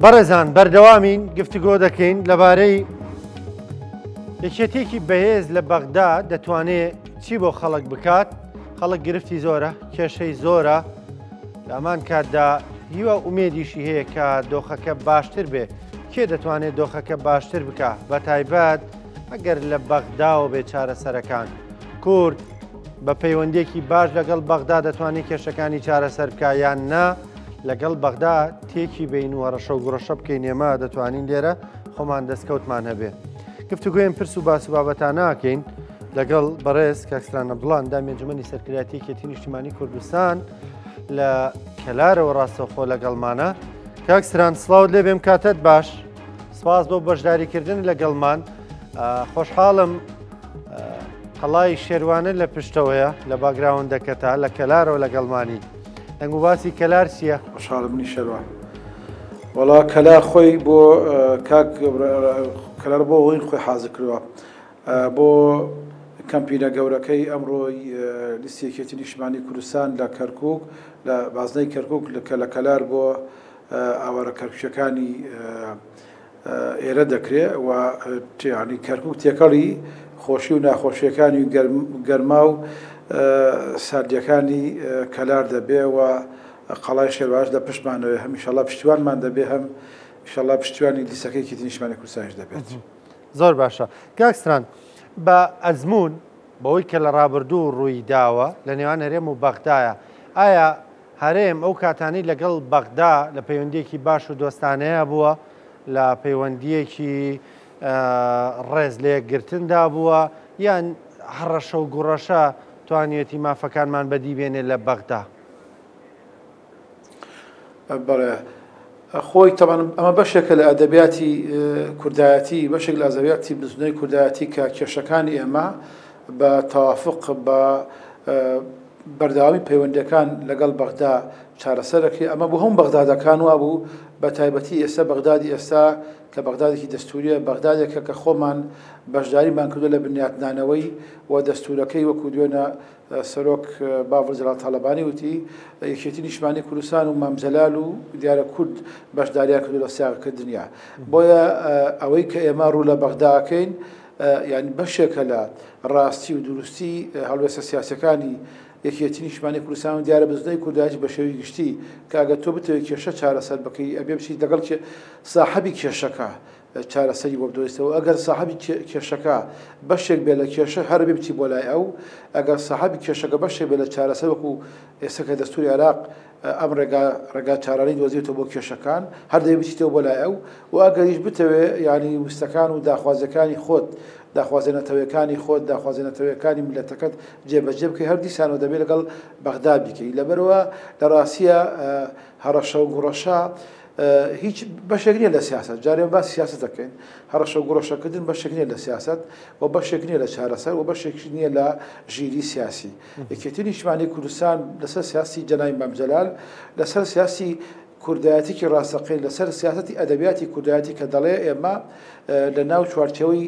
بەڕێزان بەردەوامین گفتوگۆ دەکەین لەبارەی یەکێتیەکی بەهێز لە بەغدا دەتوانێت چی بۆ خەڵک بکات خەڵک گرفتی زۆرە کێشەی زۆرە لەمان کاتدا هیوا ئومێدیشی هەیە کە دۆخەکە باشتر بێ کێ دەتوانێت دۆخەکە باشتر بکە بە تایبەت ئەگەر لە بەغداوە بێ چارەسەرەکان کورد بە پەیوەندیەکی باش لەگەڵ بەغدا دەتوانێت کێشەکانی چارەسەر بکە یان نا لەگەڵ بەغدا تێکی بین و هەڕەشە و گوڕەشە بکەین ئێمە دەتوانین لێرە خۆمان دەستکەوتمان هەبێ گفتوگوێن پرس و باس و بابەتاناکەین لەگەڵ بەڕێز کاک ستران عەبدوڵا ئەندامی ئەنجومەنی سەرکردایەتی یەکێتی نیشتیمانی کوردستان لە کەلارەوە ڕاستەوخۆ لەگەڵمانە کاک ستران سڵاوت لێ بێم کاتت باش سپاس بۆ بەشداریکردن لەگەڵمان خۆشحاڵم قەڵای شێروانە لە پشتەوەیە لە background ەکەتا لە کەلارەوە لەگەڵمانی دەنگ و باسی کەلار چییە؟ خۆشحاڵم منی شێروان وەڵا کەلار خۆی بۆ کاک کەلار بۆ هۆین خۆی حازر کردووە بۆ کەمپینە گەورەکەی ئەمڕۆی لیستی یەکێتی نیشتمانی کوردستان لە کەرکوک لە بازنەی کەرکوک کە لە کەلار بۆ ئاوارە کەرکوکیەکانی ئێرە دەکرێ و ینی کەرکک تێکەڵی خۆشی و ناخۆشیەکانی گەرما و ساردیەکانی کەلار دەبێ و قەڵای شێرواش لە پشتمانەوەی هەمیشەڵا پشتیوانمان دەبێ هەم ئیشەڵا پشتیوانی لیستەکەی یەکێتی نیشتمانی کوردستانیش دەبێت. زۆر باشە کاک ستران بە ئەزموون بەوەی کە لە ڕابردوو ڕووی داوە لە نێوان هەرێم و بەغدایە ئایا هەرێم ئەو کاتانەی لەگەڵ بەغدا لە پەیوەندیەکی باش و دۆستانەیە بووە لە پەیوەندیەکی ڕێز لە یەکگرتندا بووە یان هەڕەشە و گوڕەشە توانیەتی مافەکانمان بەدی بێنێ لە بەغدا؟ بەڵێ خۆی تەبعەن ئەمە بەشێکە لە ئەدەبیاتی کوردایەتی بەشێک لە ئەدەبیاتی بزنەی کوردایەتی کە کێشەکانی ئێمە بە تەوافق بە بەردەوامی پەیوەندیەکان لەگەڵ بەغدا چارەسەرەکەی ئەمە بۆ هەموو بەغدادەکان وابوو بە تایبەتی ئێستا بەغدادی ئێستا کە بەغدادێکی دەستوریە بەغدادێکە کە خۆمان بەشداریمان کردو لە بنیاتنانەوەی و دەستورەکەی وەکو دوێنە سەرۆک باڤڵ جەلال تاڵەبانی وتی، یەکێتی نیشتمانی کوردستان و مام جەلال و دیارە کورد بەشداریان کردو لە سیاغەکردنیا. بۆیە ئەوەی کە ئێمە ڕوو لە بەغدا ئەکەین یانی بەشێکە لە ڕاستی و دروستی هەڵوێستە سیاسیەکانی یەکێتی نیشتمانی کوردستان و دیارە بزوتنەوەی کوردایەتی بە شێوەی گشتی کە ئەگەر تۆ بتەوێت کێشە چارەسەر بکەی ئەبێ بچیت لەگەڵ ساحەبی کێشەکە چارەسەری بۆ بدۆزیتەوە، ئەگەر ساحەبی کێشەکە بەشێک بێت لە کێشە هەر ئەبێ بچی بۆ لای ئەو، ئەگەر ساحەبی کێشەکە بەشێک بێت لە چارەسەر وەکو ئێستا کە دەستوری عێراق ئەم ڕێگا ڕێگا چارانەی دۆزیوەتەوە بۆ کێشەکان هەر دەبێ بچیتەوە بۆ لای ئەو و ئەگەریش بتەوێ یانی ویستەکان و داخوازیەکانی خۆت داخوازیە نەتەوەیەکانی خۆت داخوازیە نەتەوەیەکانی میللەتەکەت جێبەجێ بکەی هەر دیسانەوە دەبێ لەگەڵ بەغدا بیکەی لەبەرئەوە لە ڕاستیە هەڕەشە و گوڕەشە هیچ بەشێک نییە لە سیاسەت، جارێ باسی سیاسەت دەکەین، هەڕەشە و گوڕەشەکردن بەشێک نییە لە سیاسەت و بەشێک نییە لە چارەسەر و بەشێکیش نییە لە ژیری سیاسی. یەکێتی نیشتمانی کوردستان لەسەر سیاستی جەنابی مام جەلال، لەسەر سیاستی کوردایەتیی ڕاستەقین، لەسەر سیاسەتی ئەدەبیاتی کوردایەتی کە دەڵێ ئێمە لە ناو چوارچێوەی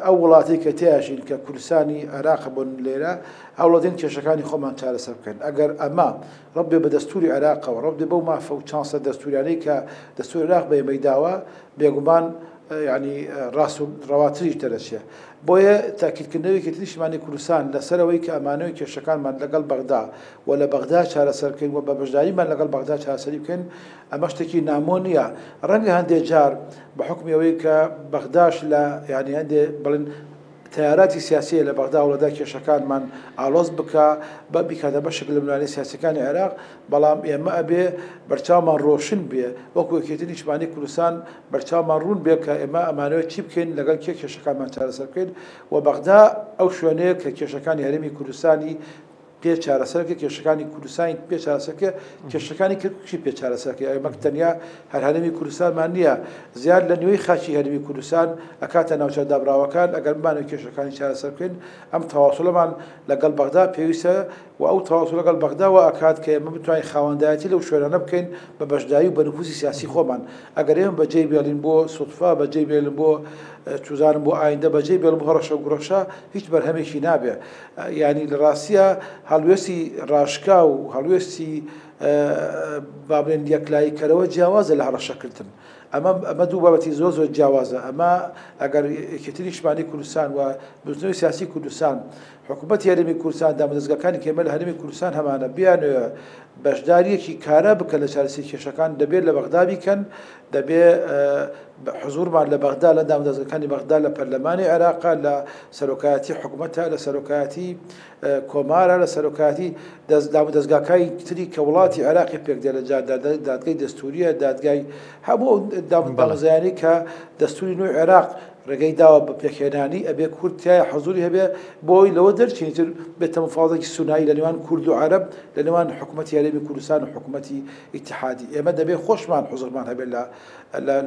ئەو وڵاتەی کە تێیاژین کە کوردستانی عێراقە بۆ لێرە هەوڵەدەین کێشەکانی خۆمان چارەسەر بکەین. ئەگەر ئەمە ڕەبت بێ بە دەستووری عێراقەوە، ڕەبت بێ بەو مافە و چانسە دەستووریانەی کە دەستووری عێراق بە ئێمەی داوە، بێگومان یانی ڕاست و ڕەواتریش دەرەچێ. بۆیە تەئکیدکردنەوەی یەکێتی نیشتمانی کوردستان لەسەر ئەوەی کە ئەمانەوێ کێشەکانمان لەگەڵ بەغدا و لە بەغدا چارەسەر بکەین و بە بەشداریمان لەگەڵ بەغدا چارەسەری بکەین، ئەمە شتێکی نامۆ نییە. ڕەنگە هەندێ جار بە حوکمی ئەوەی کە بەغداش لە یانی هەندێ بڵێن تەیاراتی سیاسیە لە بەغدا هەوڵەدا کێشەکانمان ئاڵۆز بکا بە بیکاتە بەشێک لە ململانێ سیاسیەکانی عێراق، بەڵام ئێمە ئەبێ بەرچاومان ڕۆشن بێ وەکو یەکێتی نیشتمانی کوردستان بەرچاومان ڕوون بێ کە ئێمە ئەمانەوێت چی بکەین لەگەڵ کێ کێشەکانمان چارەسەر بکەین و بەغدا ئەو شوێنەیە کە کێشەکانی هەرێمی کوردستانی پێ چارەسەر بکەی، کێشەکانی کوردستانی پێ چارەسەر بکەی، کێشەکانی کەرکوکیشی پێ چارەسەر بکەی. ئێمە تەنیا هەر هەرێمی کوردستانمان نییە، زیاد لە نیوەی خاکی هەرێمی کوردستان ئەکاتە ناوچە دابڕاوەکان، ئەگەر بمانەوێت کێشەکانی چارەسەر بکەین، ئەم تەواسوڵەمان لەگەڵ بەغدا پێویستە و ئەو تەواسوڵ لەگەڵ بەغدا وا ئەکات کە ئێمە بتوانین خاوەندایەتی لەو شوێنانە بکەین بە بەشداری و بە نفوزی سیاسی خۆمان. ئەگەر ئێمە بەجێی بێڵین بۆ سوتفە، بەجێی بێڵین بۆ چوزانم بۆ ئایندە، بەجێی بێڵن بۆ هەڕەشە و گوڕەشە، هیچ بەرهەمێکی نابێ. یانی لە ڕاستیا هەڵوێستی ڕاشکاو و هەڵوێستی با بڵێن یەکلاییکەرەوە جیاوازە لە هەڕەشەکردن. ئەمە ئەمە دوو بابەتی زۆر زۆر جیاوازە. ئەمە ئەگەر یەکێتی نیشتمانی کوردستان و بزوتنەوەی سیاسی کوردستان، حکوومەتی هەرێمی کوردستان، دامودەزگاکانی کە ئێمە لە هەرێمی کوردستان هەمانە بیانەوێ بەشدارییەکی کارا بکەن لە چارەسەری کێشەکان، دەبێت لە بەغدا بیکەن، دەبێ حزوورمان لە بەغدا، لە دامودەزگاکانی بەغدا، لە پەرلەمانی عێراقا، لە سەرۆکایەتی حکوومەتە، لە سەرۆکایەتی کۆمارە، لە سەرۆکایەتی دامودەزگاکانی تری کە وڵاتی عێراقی پێک دێ، لە دادگای دەستووریە، دادگای هەموو ئەو دامودەزگایانەی کە دەستووری نوێی عێراق ڕێگەی داوە بە پێکهێنانی، ئەبێ کورد تیایا حزوری هەبێ بۆ ئەوەی لەوە دەرچین ئیتر بێتە مفاوەزێکی سونایی لە نێوان کورد و عەرەب، لە نێوان حکوومەتی هەرێمی کوردستان و حکوومەتی ئیتیحادی. ئێمە دەبێ خۆشمان حزورمان هەبێ لە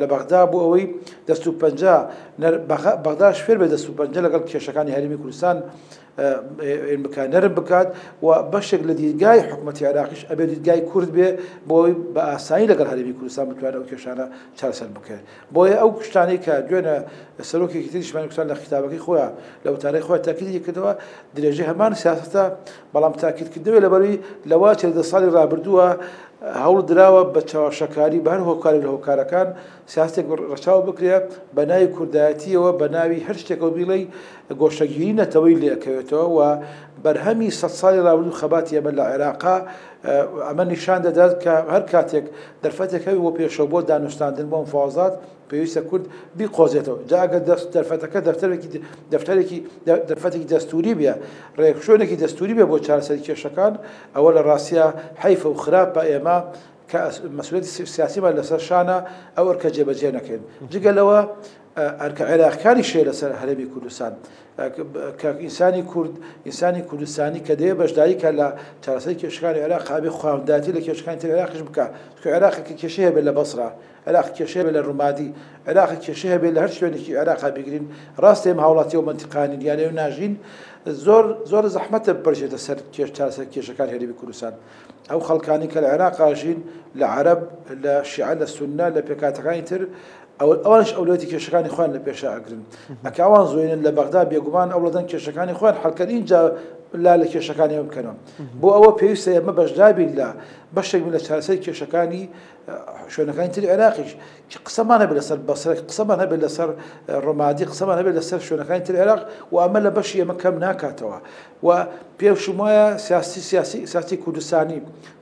لە بەغدا بۆ ئەوەی دەست و پەنجە بەغداش فێر بێ دەست و پەنجە لەگەڵ کێشەکانی هەرێمی کوردستان بکات، نەرم بکات و بەشێک لە دیدگای حکوومەتی عێراقیش ئەبێ دیدگای کورد بێ بۆ ئەوەی بە ئاسانی لەگەڵ هەرێمی کوردستان بتوانێت ئەو کێشانە چارەسەر بکرێت. بۆیە ئەو شتانەی کە دوێنێ سەرۆکی یەکێتی نیشتمانی کوردستان لە خیتابەکەی خۆیان لە وتارەکەی خۆیان تاکیدی کردەوە، درێژەی هەمان سیاسەتە، بەڵام تاکیدکردنەوەی لەبەروی لەوە چێ لە ساڵی ڕابردووە هەوڵ دراوە بە چەواشەکاری بە هەر هۆکارێک لە هۆکارەکان سیاسەتێک ڕەچاو بکرێ بە ناوی کوردایەتیەوە بە ناوی هەر شتێکەوە بیڵێی گۆشەگیری نەتەوەی لێکەوێتەوە و بەرهەمی سەد ساڵی ڕابردوو خەباتی ئێمە لە عێراقا ئەمە نیشان دەدات کە هەر کاتێک دەرفەتێک هەبێت بۆ پێشەوە بۆ دانوستاندن بۆ مفاوەزات پێویستە کورد بیقۆزێتەوە جا ئەگەر دەرفەتەکە دەفتەرێکی دەفتەرێکی دەرفەتێکی دەستوری بێ ڕێکشوێنێکی دەستوری بێ بۆ چارەسەری کێشەکان ئەوە لە ڕاستیا حەیفە و خراپە ئێمە کە مەسئولیەتی سیاسیمان لەسەر شانە ئەو ئەرکە جێبەجێ نەکەین جگە لەوە ئەرکە عێراقیەکانیش هەیە لەسەر هەرێمی کوردستان کە ئینسانی کورد ئینسانی کوردستانی کە دەیە بەشداری کە لە چارەسەری کێشەکانی عێراق هەبێ خواونداتی لە کێشەکانی تر عێراقیش بکە چونکە عێراق کە کێشەی هەبێت لە بەسرا عێراق کێشەی هەبێت لە ڕومادی عێراق کێشەی هەبێت لە هەر شوێنێکی عێراق بگرین ڕاستە ئێمە هاوڵاتی ئەو مەنتیقانین یان ئێمە ناژین زۆر زۆر زەحمەتە بپەرژێتە سەر کێش چارەسەر کێشەکانی هەرێمی کوردستان ئەو خەڵکانی کە لە عێراقا ژین لە عەرەب لە شیعە لە سوننە لە پێکهاتەکانی تر ئەوانش ئەولەویەتی کێشەکانی خۆیان لە پێشا ئەگرن ئەکە ئەوان زۆینن لە بەغدا بێگومان ئەوڵەدەن کێشەکانی خۆیان حەلکەن ئینجا لا لە کێشەکانی ئێمە بکەنەوە بۆ ئەوە پێویستە ئێمە بەشدار بین لە بەشێک بین لە چارەسەری کێشەکانی شوێنەکانی تری عێراقیش قسەمان هەبێت لەسەر بەسرە قسەمان هەبێت لەسەر ڕمادی قسەمان هەبێت لەسەر شوێنەکانی تری عێراق و ئەمە لە بەشی ئێمە کەم ناکاتەوە و پێشم وایە سیاسی سیاسی سیاسی کوردستانی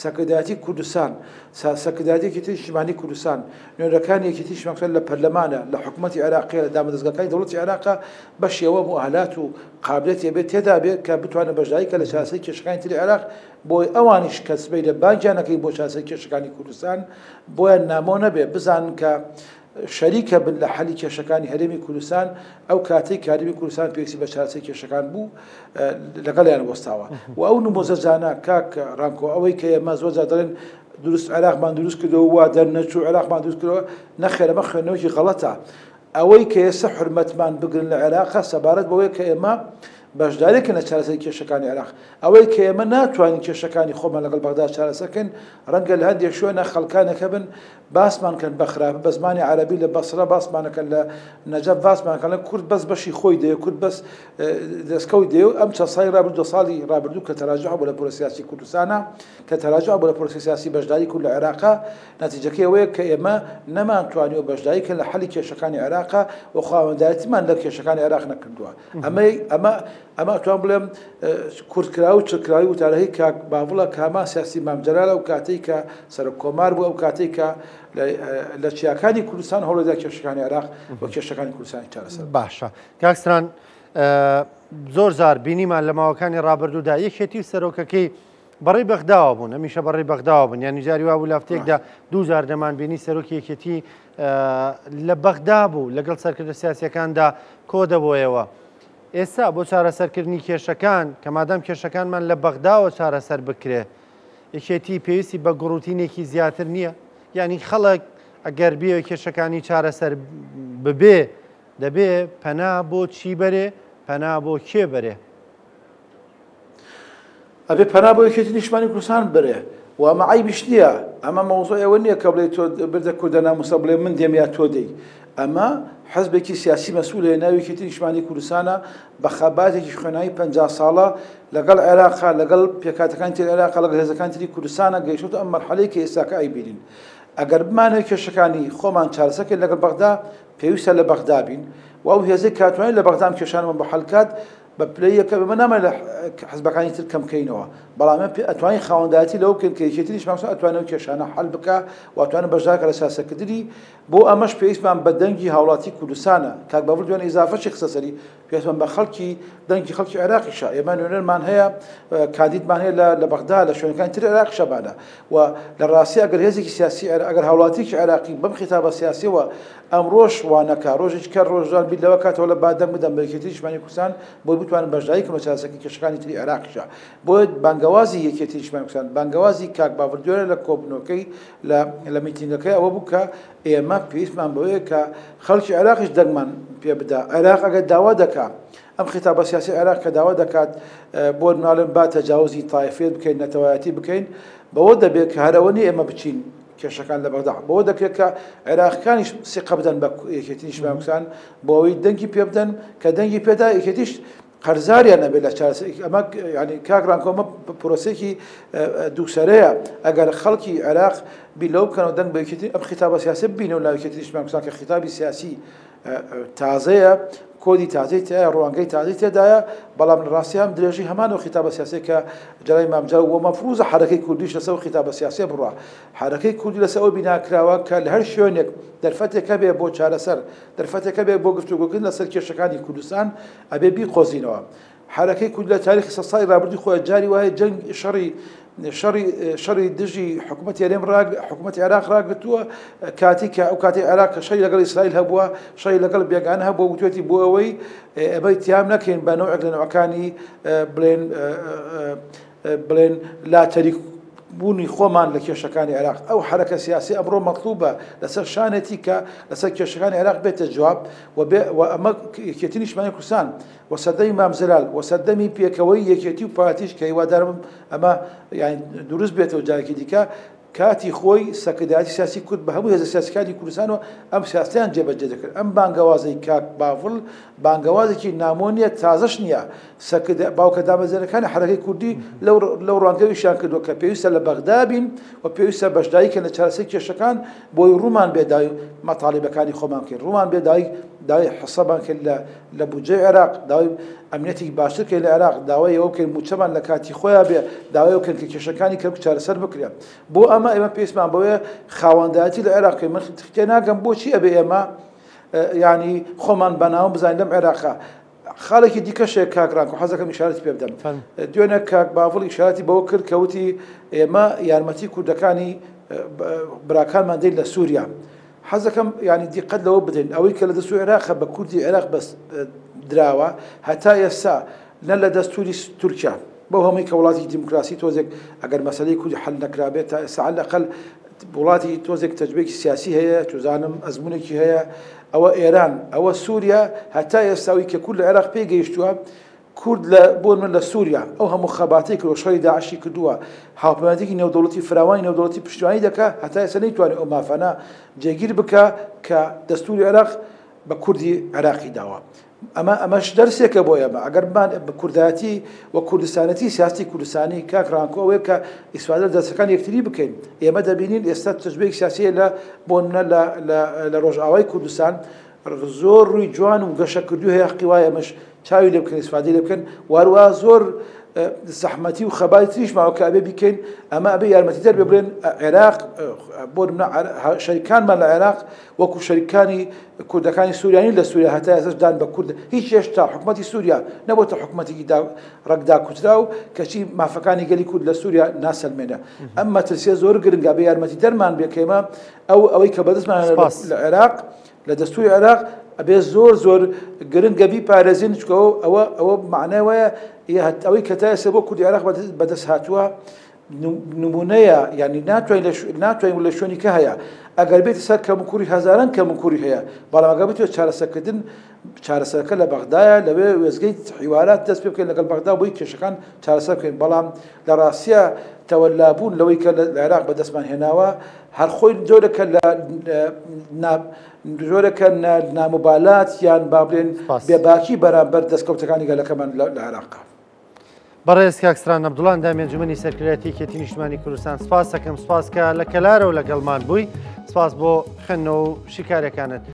سەرکردایەتی کوردستان سەرکردایەتی یەکێتی نیشتمانی کوردستان نوێنەرەکانی یەکێتی نیشتمانی کوردستان لە پەرلەمانە لە حکوومەتی عێراقیە لە دامودەزگاکانی دەوڵەتی عێراقە بەشی ئەوە موئەهلات و قابلیەتی ئەبێت تێدا بێت کە بتوانن بەشداری کە لە چارەسەری کێشەکانی تری عێراق بۆی ئەوانیش کە سبەی لە بانکیان ئەکەی بۆ چارەسەری کێشەکانی کوردستان بۆیان نامۆ نەبێ بزانن کە شەریکە بن لە حەلی کێشەکانی هەرێمی کوردستان ئەو کاتەی کە هەرێمی کوردستان پێویستی بە چارەسەری کێشەکان بوو لەگەڵیان وەستاوە و ئەو نموزەجانە کاک ڕانکۆ ئەوەی کە ئێمە زۆر جار دەڵێن دروست عێراقمان دروست کردەوە وا دەرنەچوو عێراقمان دروست کردەوە نەخێر ئەمە خوێندنەوەیەکی غەڵەتە ئەوەی کە ئێستا حورمەتمان بگرن لە عێراقا سەبارەت بەوەیە کە ئێمە بەشدارێکن لە چارەسەری کێشەکانی عێراق. ئەوەی کە ئێمە ناتوانین کێشەکانی خۆمان لەگەڵ بەغدا چارەسەر کەین، ڕەنگە لە هەندێک شوێنە خەڵکانێک هەبن باسمان کەن بە خراپە بە زمانی عەرەبی لە بەسرە باسمانەکەن لە نەجەف باسمان کەن کورد بەس بەشی خۆی دەوێت کورد بەس دەستکەوت دەوێت ئەم چەند ساڵی ڕابردوو دە ساڵی ڕابردوو کە تەراجع بوو لە پرۆسەی سیاسی کوردستانە کە تەراجع بوو لە پرۆسەی سیاسی بەشداری کورد لە عێراقا نەتیجەکەی ئەوەیە کە ئێمە نەمانتوانیوە بەشداری کەین لە حەلی کێشەکانی عێراقا و خاوەندارێتیمان لە کێشەکانی عێراق نەکردووە. ئەمەی ئەمە ئەمە ئەتوان بڵێم کورتکراو و چڕکراوی وتارەکەی کاک باڤڵە کە هەمان سیاسی مام جەلال ئەو کاتەی کە سەرۆک کۆمار بوو ئەو کاتەی کە لە چیاکانی کوردستان هەوڵێدا کێشەکانی عێراق و کێشەکانی کوردستانی چارەسەر باشە کاک ستران زۆر جار بینیمان لە ماوەکانی ڕابردوودا یەکێتی و سەرۆکەکەی بەڕێی بەغداوە بوون، هەمیشە بەڕێی بەغداوە بوون، یانی جاری وابوو لە هەفتەیەکدا دوو جار دەمانبینی سەرۆکی یەکێتی لە بەغدا بوو لەگەڵ سەرکردە سیاسیەکاندا کۆ دەبۆیەوە. ئێستا بۆ چارەسەرکردنی کێشەکان کە مادام کێشەکانمان لە بەغداوە چارەسەر بکرێ یەکێتی پێویستی بە گوڕوتینێکی زیاتر نییە؟ یانی خەڵک ئەگەر بیەوێ کێشەکانی چارەسەر ببێ دەبێ پەنا بۆ چی بەرێ پەنا بۆ کێ بەرێ؟ ئەبێ پەنا بۆ یەکێتی نیشتمانی کوردستان ببرێ و ئەمە عەیبیش نییە، ئەمە مەوزوعی ئەوە نییە کە بڵێ تۆ بردە کوردە ناموسە بڵێ من دێم یا تۆ دێی. ئەمە حزبێکی سیاسی مەسئول هەیە ناوی یەکێتی نیشتمانی کوردستانە بە خەباتێکی خوێناوی 50 ساڵە لەگەڵ عێراقا لەگەڵ پێکهاتەکانی تری عێراقا لەگەڵ هێزەکانی تری کوردستانە گەیشتۆتە ئەم مەرحەلەی کە ئێستاکە ئەیبینین. ئەگەر بمانەوێت کێشەکانی خۆمان چارەسەر کەین لەگەڵ بەغدا، پێویستە لە بەغدا بین و ئەو هێزەی کە توانێت لە بەغدا ئەم کێشانەمان بۆ حەل کات بە پلەی یەکەم، ئێمە نامانێت لە حزبەکانی تر کەم بکەینەوە، بەڵام ئێمە ئەتوانین خاوەندارێتی لەوە بکەین کە یەکێتی نیشتمانی کوردستان ئەتوانێت ئەو کێشانە حەل بکا و ئەتوانێت بەشدار کە لە چارەسەرکردنی. بۆ ئەمەش پێویستمان بە دەنگی هاوڵاتی کوردستانە. کاک باڤڵ دوێنێ ئیزافەشی خستە سەری، پێویستمان بە خەڵکی دەنگی خەڵکی عێراقیشە. ئێمە نوێنەرمان هەیە، کاندیدمان هەیە لە بەغدا، لە شوێنەکانی تری عێراقیشە بانە. و لە ڕاستی ئەگەر هێزێکی سیاسی ئەگەر هاوڵاتیەکی عێراقی بەم خیتابە سیاسیەوە ئەمڕۆش وا نەکا، ڕۆژێکی کە ڕۆژان بیر لەوە کاتەوە لە با دەنگ بدەن بە یەکێتی نیشتمانی کوردستان بۆی بتوانن بەشداری کەن لە چارەسەرکردنی کێشەکانی تری عێراقیشە. بۆیە بانگەوازی یەکێتی نیشتمانی کوردستان، بانگەوازی کاک باڤڵ دوێنێ لە کۆبوونەوەکەی لە لە میتینگەکەی ئەوە بوو کە ئێمە پێویستمان بەوەیە کە خەڵکی عێراقیش دەنگمان پێ بدا. عێراق ئەگەر داوا دەکا، ئەم خیتابە سیاسی عێراق کە داوا دەکات بۆ ناڵێن با تەجاوزی تایفیەت بکەین، نەتەوایەتی بکەین، بەوە دەبێت کە هەر ئەوە نییە ئێمە بچین کێشەکان لە بەغدا، بەوە دەکرێت کە عێراقەکانیش سیقە بدەن بە یەکێتی نیشتمانی کوردستان بۆ ئەوەی دەنگی پێ بدەن، کە دەنگی پێدا یەکێتیش قەرزاریان ئەبێت لە چارەسەر. ئەمە یعنی کاک ڕانکۆ ئەمە پرۆسێکی دووسەرەیە. ئەگەر خەڵکی عێراق بیر لەوە بکەنەوە دەنگ بە یەکێتی ئەم خیتابە سیاسی ببینەوە لە یەکێتی نیشتمانی کوردستان کە خیتابی سیاسی تازەیە، کۆدی تازەی تیایە، ڕوانگەی تازەی تێدایە، بەڵام لە ڕاستی هەم درێژی هەمان ئەو خیتابە سیاسیە کە جەلالی مام جەلال و مەفروزە حەرەکەی کوردیش لەسەر ئەو خیتابە سیاسیە بڕوا. حەرەکەی کوردی لەسەر ئەوە بینا کراوە کە لە هەر شوێنێک دەرفەتێک هەبێ بۆ چارەسەر، دەرفەتێک هەبێ بۆ گفتوگۆکردن لەسەر کێشەکانی کوردستان، ئەبێ بیقۆزینەوە. حەرەکەی کورد لە تاریخی سەد ساڵی ڕابردووی خۆی جاری وایە جەنگ شەڕی شەڕی شەڕی دژی حکوومەتی هەرێم ڕاگ حکوومەتی عێراق ڕاگرتووە، کاتی کە ئەو کاتی عێراق کە شەڕی لەگەڵ ئیسرائیل هەبووە، شەڕی لەگەڵ بێگانە هەبووە، وتوێتی بۆ ئەوەی ئێمە تیام نەکەین بە نەوعێک لە نەوعەکانی بڵێن بڵێن لاتەریک بوونی خۆمان لە کێشەکانی عێراق. ئەو حەرەکە سیاسی ئەمڕۆ مەطلوبە لەسەر شانێتی کە لەسەر کێشەکانی عێراق بێتە جواب و بێ و ئەمە یەکێتی نیشتمانی کوردستان و سەردەمی مام جەلال و سەردەمی پێکەوەی یەکێتی و پارتیش کە هیوادارم ئەمە یان دروست بێتەوە جارێکی دیکە، کاتی خۆی سەرکردایەتی سیاسی کورد بە هەموو هێزە سیاسیەکانی کوردستانەوە ئەم سیاسەتیان جێبەجێ دەکرد. ئەم بانگەوازەی کاک باڤڵ بانگەوازێکی نامۆ نییە، تازەش نییە. سەرکردە باوکە دامەزرێنەکانی حەرەکەی کوردی لەو لەو ڕوانگەوە ئیشیان کردووە کە پێویستە لە بەغدا بین و پێویستە بەشداری کەن لە چارەسەری کێشەکان بۆی ڕوومان بێ داوای مەتاڵیبەکانی خۆمان بکەین، ڕوومان بێ داوای داوای حسەمان کرد لە لە بودجەی عێراق، داوای ئەمنیەتێکی باشتر بکەین لە عێراق، داوای ئەوە بکەین مووچەمان لە کاتی خۆیان بێ، داوای ئەوە بکەین کە کێشەکانی کەرکوک چارەسەر بکرێن. بۆ ئەمە ئێمە پێویستمان بەوەیە خاوەندارێتی لە عێراق بکەین. من تێناگەم بۆچی ئەبێ ئێمە یانی خۆمان بە ناوم بزانین لەم عێراقە. خاڵێکی دیکەشێک کاک ڕانکۆ حەزەکەم ئیشارەتی پێ بدەم. دوێنێ کاک باڤڵ ئیشارەتی بەوە کرد کە وتی ئێمە یارمەتی کوردەکانی براکانمان دەین لە سووریا. حەزەکەم یانی دیقەت لەوە بدەین ئەوەی کە لە دەستوری عێراقە بە کوردی عێراق بەس دراوە هەتا ئێستا نە لە دەستوری تورکیا بەو هەمووی کە وڵاتی دیموکراسی تۆزێک ئەگەر مەسەلەی کوردی حل نەکرابێت تا ئێستا عەلەقەل وڵاتی تۆزێک تەجربەیەکی سیاسی هەیە، چوزانم ئەزمونێکی هەیە، ئەوە ئێران ئەوە سووریا هەتا ئێستا ئەوی کە کورد لە عێراق پێی گەیشتووە کورد لە بۆ من لە سووریا ئەو هەموو خەباتەی کردووە، شەڕی داعشی کردووە، هاوپەیمانێتیی نێودەوڵەتی فراوانی نێودەوڵەتی پشتیوانی دەکا، هەتا ئێستا نەیتوانی ئەو مافانە جێگیر بکا کە دەستووری عێراق بە کوردی عێراقی داوە. ئەمە ئەمەش دەرسێکە بۆ ئێمە ئەگەر بمان بە کوردایەتی و کوردستانەتی سیاستی کوردستانی کاک ڕانکۆ ئەوەیە کە ئیسفادە لە دەرسەکانی یەکتری بکەین. ئێمە دەبینین ئێستا تەجروبەیەکی سیاسیە لە بۆ نمونە لە لە لە ڕۆژئاوای کوردستان زۆر ڕووی جوان و گەشەکردوو هەیە، حەقی وایە ئێمەش چاوی لێ بکەین، ئیسفادەی لێ بکەین. واروا زۆر زەحمەتی و خەباتی تریش ماوە کە ئەبێ بیکەین. ئەمە ئەبێ یارمەتیدەر بێ بڵێن عێراق بۆ نمونە شەریکانمان لە عێراق وەکو شەریکانی کوردەکانی سووریا نین لە سووریا هەتا ئێستاش دان بە کورد هیچ هێشتا حکومەتی سووریا نەبۆتە حکومەتێکی ڕەگداکوتراو کەچی مافەکانی گەلی کورد لە سووریا ناسەلمێنە. ئەم مەترسیە زۆر گرنگە، بێ یارمەتیدەرمان بێ کە ئێمە ئەو ئەوەی کە بەدەستمان لە عێراق لە دەستوری عێراق ئەبێ زۆر زۆر گرنگە بیپارێزین، چونکە ئەوە ئەوە معنای وایە ئەوەی کە تا ئێستا بۆ کوردی عێراق بەدەست هاتووە نمونەیە، یعنی ناتوانین ناتوانین لە شوێنی کە هەیە ئەگەر بێتە سەر کەموکوڕی هەزاران کەموکوڕی هەیە، بەڵام ئەگەر بێتەوە چارەسەرکردن چارەسەرەکە لە بەغدایە، لەوێ وێستگەی حیوارات دەست پێ بکەین لەگەڵ بەغدا بۆی کێشەکان چارەسەر بکەین. بەڵام لە ڕاستیە تەوەلابوون لەوەی کە لە عێراق بەدەستمان هێناوە هەر خۆی جۆرەکە لە جۆرەکە ناموبالات یان با بڵێن بێباکی بەرامبەر دەستکەوتەکانی گەلەکەمان لە عێراق. بەڕێز کاک ستران عەبدوڵا ئەندامی ئەنجومەنی سەرکردایەتی یەکێتی نیشتمانی کوردستان سپاس دەکەم، سپاس کە لە کەلارەوە لەگەڵمان بووی. سپاس بۆ خوێندنەوە و شیکاریەکانت.